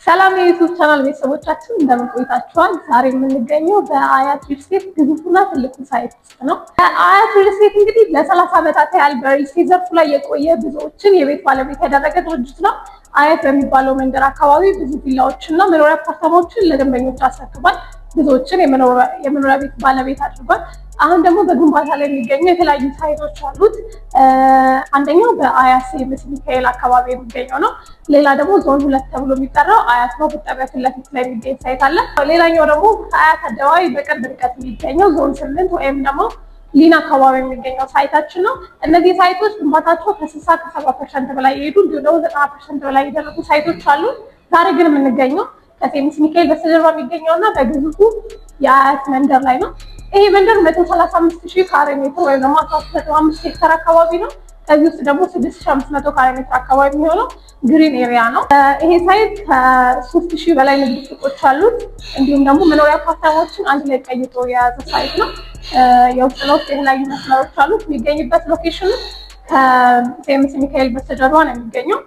ሰላም የ YouTube channel ቤተሰቦቻችን፣ እንደምን ቆይታችኋል? ዛሬ የምንገኘው በአያት ሪል ስቴት ግዙፉና ትልቁ site ውስጥ ነው። አያት ሪል ስቴት እንግዲህ ለ30 ዓመታት ያህል በሪል ስቴት ዘርፉ ላይ የቆየ፣ ብዙዎችን የቤት ባለቤት ያደረገ ድርጅት ነው። አያት በሚባለው መንደር አካባቢ ብዙ ቪላዎችና መኖሪያ አፓርታማዎችን ለደንበኞች አስረክቧል። ብዙዎችን የመኖሪያ ቤት ባለቤት አድርጓል። አሁን ደግሞ በግንባታ ላይ የሚገኙ የተለያዩ site ኦች አሉት። አንደኛው በአያት ሲኤምሲ ሚካኤል አካባቢ የሚገኘው ነው። ሌላ ደግሞ ዞን 2 ተብሎ የሚጠራው አያት ነው ጣቢያ ፊት ለፊት ላይ የሚገኝ site አለ። ሌላኛው ደግሞ ከአያት አደባባይ በቅርብ ርቀት የሚገኘው ዞን 8 ወይም ደግሞ ሊና አካባቢ የሚገኘው site ኣችን ነው። እነዚህ site ኦች ግንባታቸው ከ60 ከ70% በላይ የሄዱ፣ እንዲሁም ደግሞ 90% በላይ የደረሱ site ኦች አሉ። ዛሬ ግን የምንገኘው ከሲኤምሲ ሚካኤል በስተጀርባ የሚገኘው እና በግዙፉ የአያት መንደር ላይ ነው። ይሄ መንደር 135,000 ካሬ ሜትር ወይም ደግሞ 13.5 ሄክታር አካባቢ ነው። ከዚህ ውስጥ ደግሞ 6500 ካሬ ሜትር አካባቢ የሚሆነው green area ነው። ይሄ site ከ3000 በላይ ንግድ ሱቆች አሉት። እንዲሁም ደግሞ መኖሪያ አፓርታማዎችን አንድ ላይ ቀይጦ የያዘ site ነው። የውስጥ ለውስጥ የተለያዩ መስመሮች አሉት። የሚገኝበት location ከሲኤምሲ ሚካኤል በስተጀርባ ነው የሚገኘው።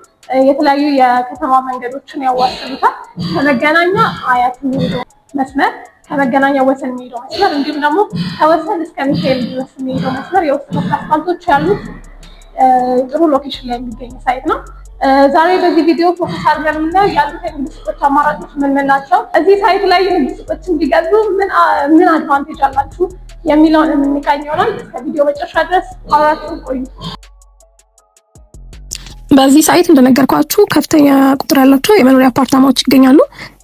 የተለያዩ የከተማ መንገዶችን ያዋስኑታል። ከመገናኛ አያት የሚሄደው መስመር፣ ከመገናኛ ወሰን የሚሄደው መስመር፣ እንዲሁም ደግሞ ከወሰን እስከ ሚካኤል ድረስ የሚሄደው መስመር የውስጥ ለውስጥ አስፋልቶች ያሉት ጥሩ location ላይ የሚገኝ site ነው። ዛሬ በዚህ ቪዲዮ focus አድርገን የምናየው ያሉት የንግድ ሱቆች አማራጮች ምን ምን ናቸው፣ እዚህ site ላይ የንግድ ሱቆችን ቢገዙ ምን ምን advantage አላችሁ የሚለውን የምንቃኝ ይሆናል። እስከ ቪዲዮ መጨረሻ ድረስ አብራችሁን ቆዩ። በዚህ site እንደነገርኳችሁ ከፍተኛ ቁጥር ያላቸው የመኖሪያ አፓርታማዎች ይገኛሉ።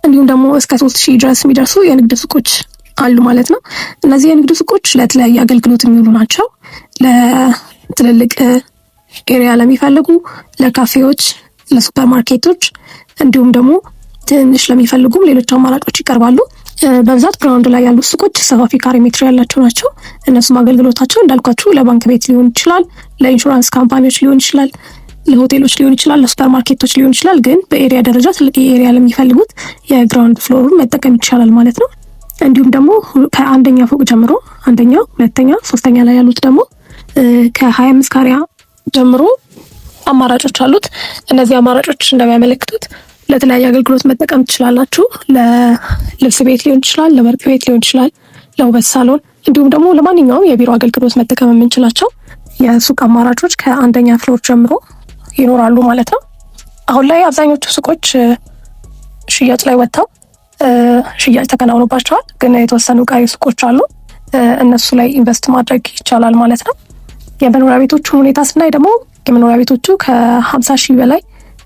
እንዲሁም ደግሞ እስከ 3000 ድረስ የሚደርሱ የንግድ ሱቆች አሉ ማለት ነው። እነዚህ የንግድ ሱቆች ለተለያየ አገልግሎት የሚውሉ ናቸው። ለትልልቅ area ለሚፈልጉ፣ ለካፌዎች፣ ለሱፐር ማርኬቶች እንዲሁም ደግሞ ትንሽ ለሚፈልጉም ሌሎች አማራጮች ይቀርባሉ። በብዛት ground ላይ ያሉት ሱቆች ሰፋፊ ካሬ ሜትር ያላቸው ናቸው። እነሱም አገልግሎታቸው እንዳልኳችሁ ለባንክ ቤት ሊሆን ይችላል፣ ለ insurance company ዎች ሊሆን ይችላል፣ ለሆቴሎች ሊሆን ይችላል፣ ለሱፐር ማርኬቶች ሊሆን ይችላል። ግን በ area ደረጃ ትልቅ area ለሚፈልጉት የ ground floor ኡን መጠቀም ይቻላል ማለት ነው። እንዲሁም ደግሞ ከአንደኛ ፎቅ ጀምሮ አንደኛ፣ ሁለተኛ፣ ሶስተኛ ላይ ያሉት ደግሞ ከ25 ካሬ ጀምሮ አማራጮች አሉት። እነዚህ አማራጮች እንደሚያመለክቱት ለተለያየ አገልግሎት መጠቀም ትችላላችሁ። ለልብስ ቤት ሊሆን ይችላል፣ ለወርቅ ቤት ሊሆን ይችላል፣ ለውበት ሳሎን እንዲሁም ደግሞ ለማንኛውም የቢሮ አገልግሎት መጠቀም የምንችላቸው የሱቅ አማራጮች ከአንደኛ floor ጀምሮ ይኖራሉ ማለት ነው። አሁን ላይ አብዛኞቹ ሱቆች ሽያጭ ላይ ወጥተው ሽያጭ ተከናውኖባቸዋል። ግን የተወሰኑ ቀሪ ሱቆች አሉ። እነሱ ላይ invest ማድረግ ይቻላል ማለት ነው። የመኖሪያ ቤቶቹ ሁኔታ ስናይ ደግሞ የመኖሪያ ቤቶቹ ከ50,000 በላይ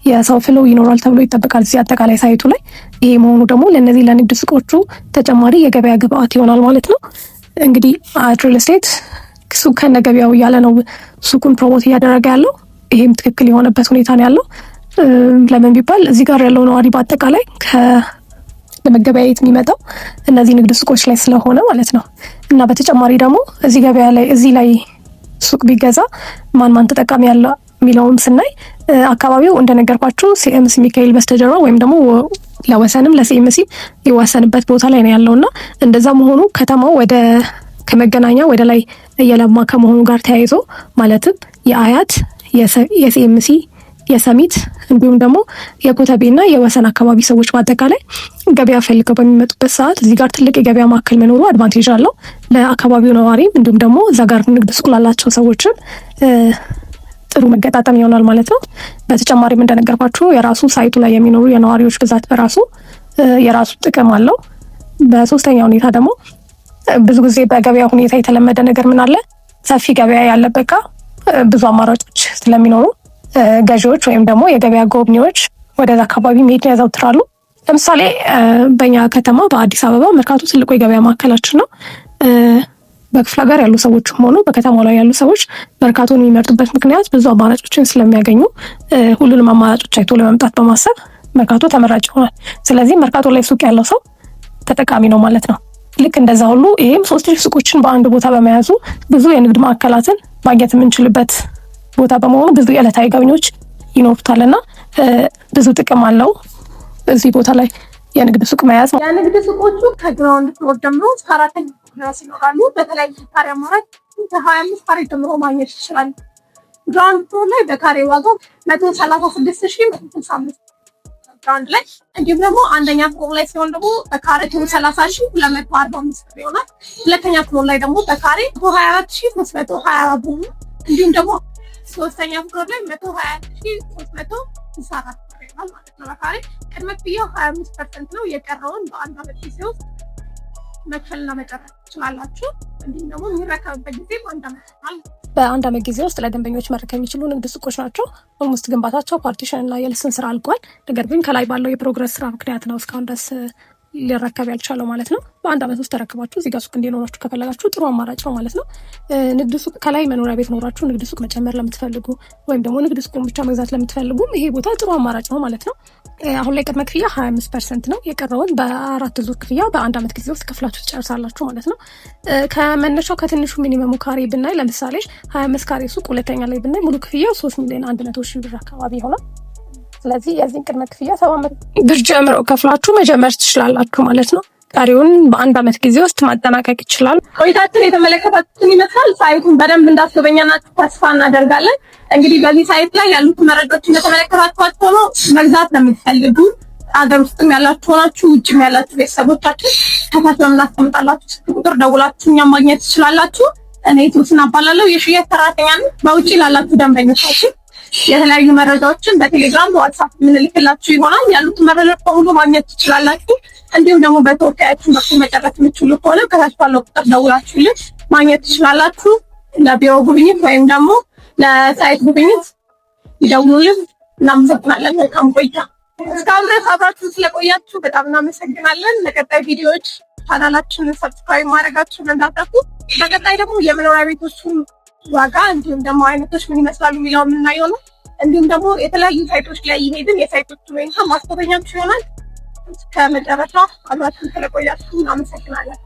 የሰው flow ይኖራል ተብሎ ይጠበቃል እዚህ አጠቃላይ site ኡ ላይ። ይሄ መሆኑ ደግሞ ለእነዚህ ለንግድ ሱቆቹ ተጨማሪ የገበያ ግብአት ይሆናል ማለት ነው። እንግዲህ አያት ሪል ስቴት ሱቅ ከነ ገበያው እያለ ነው ሱቁን promote እያደረገ ያለው። ይሄም ትክክል የሆነበት ሁኔታ ነው ያለው። ለምን ቢባል እዚህ ጋር ያለው ነዋሪ በአጠቃላይ ለመገበያየት የሚመጣው እነዚህ ንግድ ሱቆች ላይ ስለሆነ ማለት ነው። እና በተጨማሪ ደግሞ እዚህ ገበያ ላይ እዚህ ላይ ሱቅ ቢገዛ ማን ማን ተጠቃሚ ያለ የሚለውን ስናይ አካባቢው እንደነገርኳችሁ ሲኤምሲ ሚካኤል በስተጀርባ ወይም ደግሞ ለወሰንም ለሲኤምሲ የዋሰንበት ቦታ ላይ ነው ያለው። እና እንደዛ መሆኑ ከተማው ወደ ከመገናኛ ወደ ላይ እየለማ ከመሆኑ ጋር ተያይዞ ማለትም የአያት፣ የሲኤምሲ፣ የሰሚት እንዲሁም ደግሞ የኮተቤና የወሰን አካባቢ ሰዎች በአጠቃላይ ገበያ ፈልገው በሚመጡበት ሰዓት እዚህ ጋር ትልቅ የገበያ ማዕከል መኖሩ advantage አለው ለአካባቢው ነዋሪም እንዲሁም ደግሞ እዛ ጋር ንግድ ሱቅ ላላቸው ሰዎችም ጥሩ መገጣጠም ይሆናል ማለት ነው። በተጨማሪም እንደነገርኳችሁ የራሱ site ኡ ላይ የሚኖሩ የነዋሪዎች ብዛት በራሱ የራሱ ጥቅም አለው። በሶስተኛ ሁኔታ ደግሞ ብዙ ጊዜ በገበያ ሁኔታ የተለመደ ነገር ምን አለ፣ ሰፊ ገበያ ያለበት ጋ ብዙ አማራጮች ስለሚኖሩ ገዢዎች ወይም ደግሞ የገበያ ጎብኚዎች ወደዛ አካባቢ መሄድ ያዘውትራሉ። ለምሳሌ በእኛ ከተማ በአዲስ አበባ መርካቶ ትልቁ የገበያ ማዕከላችን ነው። በክፍለ ሀገር ያሉ ሰዎችም ሆኑ በከተማው ላይ ያሉ ሰዎች መርካቶን የሚመርጡበት ምክንያት ብዙ አማራጮችን ስለሚያገኙ ሁሉንም አማራጮች አይቶ ለመምጣት በማሰብ መርካቶ ተመራጭ ይሆናል። ስለዚህ መርካቶ ላይ ሱቅ ያለው ሰው ተጠቃሚ ነው ማለት ነው። ልክ እንደዛ ሁሉ ይሄም 3000 ሱቆችን በአንድ ቦታ በመያዙ ብዙ የንግድ ማዕከላትን ማግኘት የምንችልበት ቦታ በመሆኑ ብዙ የዕለታዊ ጎብኚዎች ይኖሩታል እና ብዙ ጥቅም አለው እዚህ ቦታ ላይ የንግድ ሱቅ መያዝ። የንግድ ሱቆቹ ከ ground floor ጀምሮ እስከ አራተኛ ድረስ ይኖራሉ። በተለያዩ ካሬ አማራጭ ከ25 ካሬ ጀምሮ ማግኘት ይችላል። Ground floor ላይ በካሬ ዋጋው 136,165። Ground ላይ። እንዲሁም ደግሞ አንደኛ floor ላይ ሲሆን ደግሞ በካሬ 30,245 ብር ይሆናል። ሁለተኛ floor ላይ ደግሞ በካሬ 24,320 ብር፣ እንዲሁም ደግሞ ሶስተኛ floor ላይ 120,364 ብር ይሆናል ማለት ነው። በካሬ ቅድመ ክፍያው 25% ነው። የቀረውን በአንድ አመት ጊዜ ውስጥ መክፈልና መጨረስ ትችላላችሁ። እንዲሁም ደግሞ የሚረከብበት ጊዜ በአንድ አመት ይሆናል። በአንድ አመት ጊዜ ውስጥ ለደንበኞች መረከብ የሚችሉ ንግድ ሱቆች ናቸው። Almost ግንባታቸው partition እና የልስን ስራ አልቋል። ነገር ግን ከላይ ባለው የ progress ስራ ምክንያት ነው እስካሁን ድረስ ሊረከብ ያልቻለው ማለት ነው። በአንድ አመት ውስጥ ተረክባችሁ እዚህ ጋር ሱቅ እንዲኖራችሁ ከፈለጋችሁ ጥሩ አማራጭ ነው ማለት ነው። ንግድ ሱቅ ከላይ መኖሪያ ቤት ኖራችሁ ንግድ ሱቅ መጨመር ለምትፈልጉ ወይም ደግሞ ንግድ ሱቁን ብቻ መግዛት ለምትፈልጉም ይሄ ቦታ ጥሩ አማራጭ ነው ማለት ነው። አሁን ላይ ቅድመ ክፍያ 25% ነው። የቀረውን በአራት ዙር ክፍያ በአንድ አመት ጊዜ ውስጥ ከፍላችሁ ትጨርሳላችሁ ማለት ነው። ከመነሻው ከትንሹ minimum ኡ ካሬ ብናይ ለምሳሌ 25 ካሬ ሱቅ ሁለተኛ ላይ ብናይ ሙሉ ክፍያው 3 ሚሊዮን 100 ሺህ ብር አካባቢ ይሆናል። ስለዚህ የዚህን ቅድመ ክፍያ 700 ብር ጀምሮ ከፍላችሁ መጀመር ትችላላችሁ ማለት ነው። ቀሪውን በአንድ አመት ጊዜ ውስጥ ማጠናቀቅ ይችላል። ቆይታችን የተመለከታችሁትን ይመስላል። Site ኡን በደንብ እንዳስጎበኛናችሁ ተስፋ እናደርጋለን። እንግዲህ በዚህ site ላይ ያሉት መረጃዎች እንደተመለከታችኋቸው ነው። መግዛት ለምትፈልጉ አገር ውስጥም ያላችሁ ሆናችሁ ውጭም ያላችሁ ቤተሰቦቻችን ከታች በምናስቀምጣላችሁ ስልክ ቁጥር ደውላችሁ እኛን ማግኘት ትችላላችሁ። እኔ ቱስና እባላለሁ፣ የሽያጭ ሰራተኛ ነኝ። በውጭ ላላችሁ ደንበኞቻችን የተለያዩ መረጃዎችን በቴሌግራም፣ በዋትሳፕ የምንልክላችሁ ይሆናል። ያሉትን መረጃዎች በሙሉ ማግኘት ትችላላችሁ። እንዲሁም ደግሞ በተወካያችን በኩል መጨረስ የምትችሉ ከሆነ ከታች ባለው ቁጥር ደውላችሁልን ማግኘት ትችላላችሁ። ለቢሮ ጉብኝት ወይም ደግሞ ለ site ጉብኝት ይደውሉልን። እናመሰግናለን። መልካም ቆይታ። እስካሁን ድረስ አብራችሁ ስለቆያችሁ በጣም እናመሰግናለን። ለቀጣይ ቪዲዮዎች ቻናላችንን subscribe ማድረጋችሁን እንዳትረሱ። በቀጣይ ደግሞ የመኖሪያ ቤቶቹን ዋጋ እንዲሁም ደግሞ አይነቶች ምን ይመስላሉ የሚለው የምናየው ነው። እንዲሁም ደግሞ የተለያዩ site ኦች ላይ እየሄድን የ site ኦቹ ሁኔታ ማስጎበኛችሁ ይሆናል። እስከ መጨረሻ አብራችሁን ስለቆያችሁ እናመሰግናለን።